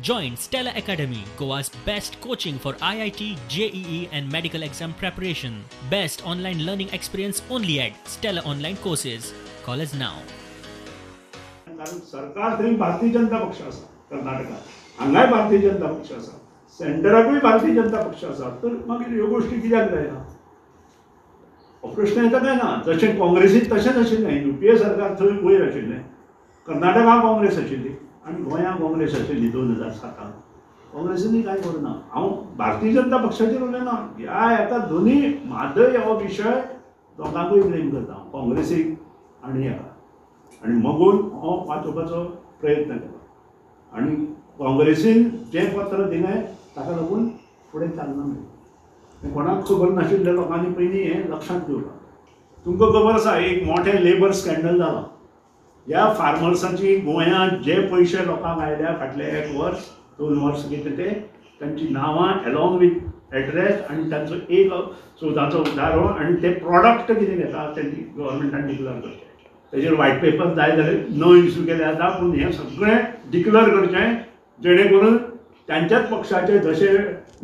Join Stella Academy, Goa's best coaching for IIT, JEE and medical exam preparation. Best online learning experience only at Stella Online Courses. Call us now. कारण सरकार थंय भारतीय जनता पक्ष आसा, कर्नाटकात हांगाय भारतीय जनता पक्ष आसा, सेंटराकूय भारतीय जनता पक्ष आसा, तर मागीर ह्यो गोश्टी कित्याक जायना हो प्रश्न येता काय ना? जशें काँग्रेसीत तशेंच आशिल्लें, युपीए सरकार थंय वयर आशिल्लें, कर्नाटका काँग्रेस आशिल्ली आनी गोंया काँग्रेस आशिल्ली 2007 काँग्रेसीनूय कांय करूं ना. हांव भारतीय जनता पक्षाचेर उलयना, ह्या हेका दोनूय म्हादय हो विशय दोगांकूय ब्लेम करता हांव, काँग्रेसीक आनी हेका. आनी मगोन हो वाचोवपाचो प्रयत्न केलो आनी काँग्रेसीन जें पत्र दिलें ताका लागून फुडें चलना मेळ्ळें. कोणाक खबर नाशिल्ल्या लोकांनी पयलीं हें लक्षांत दवरलां. तुमकां खबर आसा एक मोठें लेबर स्कँडल जालां. ह्या फार्मर्सांची गोंयांत जे पयशे लोकांक आयल्या फाटले 1 वर्स 2 वर्स कितें ते तांची नांवां एलॉंग विथ एड्रेस आनी तांचो एक 14चो उदारो आनी ते प्रॉडक्ट कितें घेता तेंची गव्हर्मेंटान डिक्लेर करचें. तेजेर व्हायट पेपर जाय जाल्यार न इशू केले जाता, पूण हें सगळें डिक्लेर करचें जेणे करून तांच्याच पक्षाचे जशे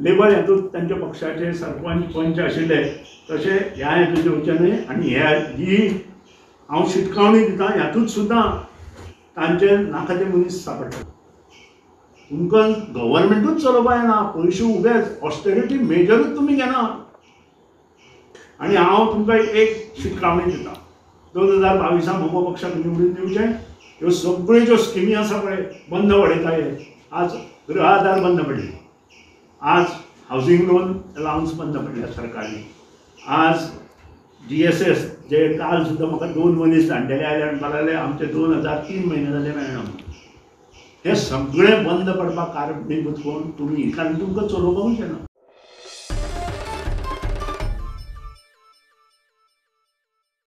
लेबर हेतूंत तांच्या पक्षाचे सरपंच पंच आशिल्ले तशे ह्या हेतून येवचें न्हय. आनी ही हांव शिटकावणी दिता, हातूंत सुद्दां तांचे नाका ते मनीस सांपडटा. तुमकां गव्हर्मेंटूच चलोवपा येना, पयशे उबेच, ऑस्टेरिटी मेजरूच तुमी घेना. आनी हांव तुमकां एक शिटकावणी दिता, 2022 मगो पक्षाक निवडून दिवचें. ह्यो सगळ्यो ज्यो स्किमी आसा पळय बंद उडयता हे, आज गृह आधार बंद पडली, आज हावजींग लोन अलावन्स बंद पडल्या सरकारने, आज GSS जे काल सुद्दां म्हाका 2 मनीस जाणटेले आयले आनी म्हणपाक लागले आमचे 2003 म्हयने जाले मेळना म्हणून. हें सगळें बंद पडपाक कारणीभूत कोण? तुमी, कारण तुमकां चलोवपाकूच येना.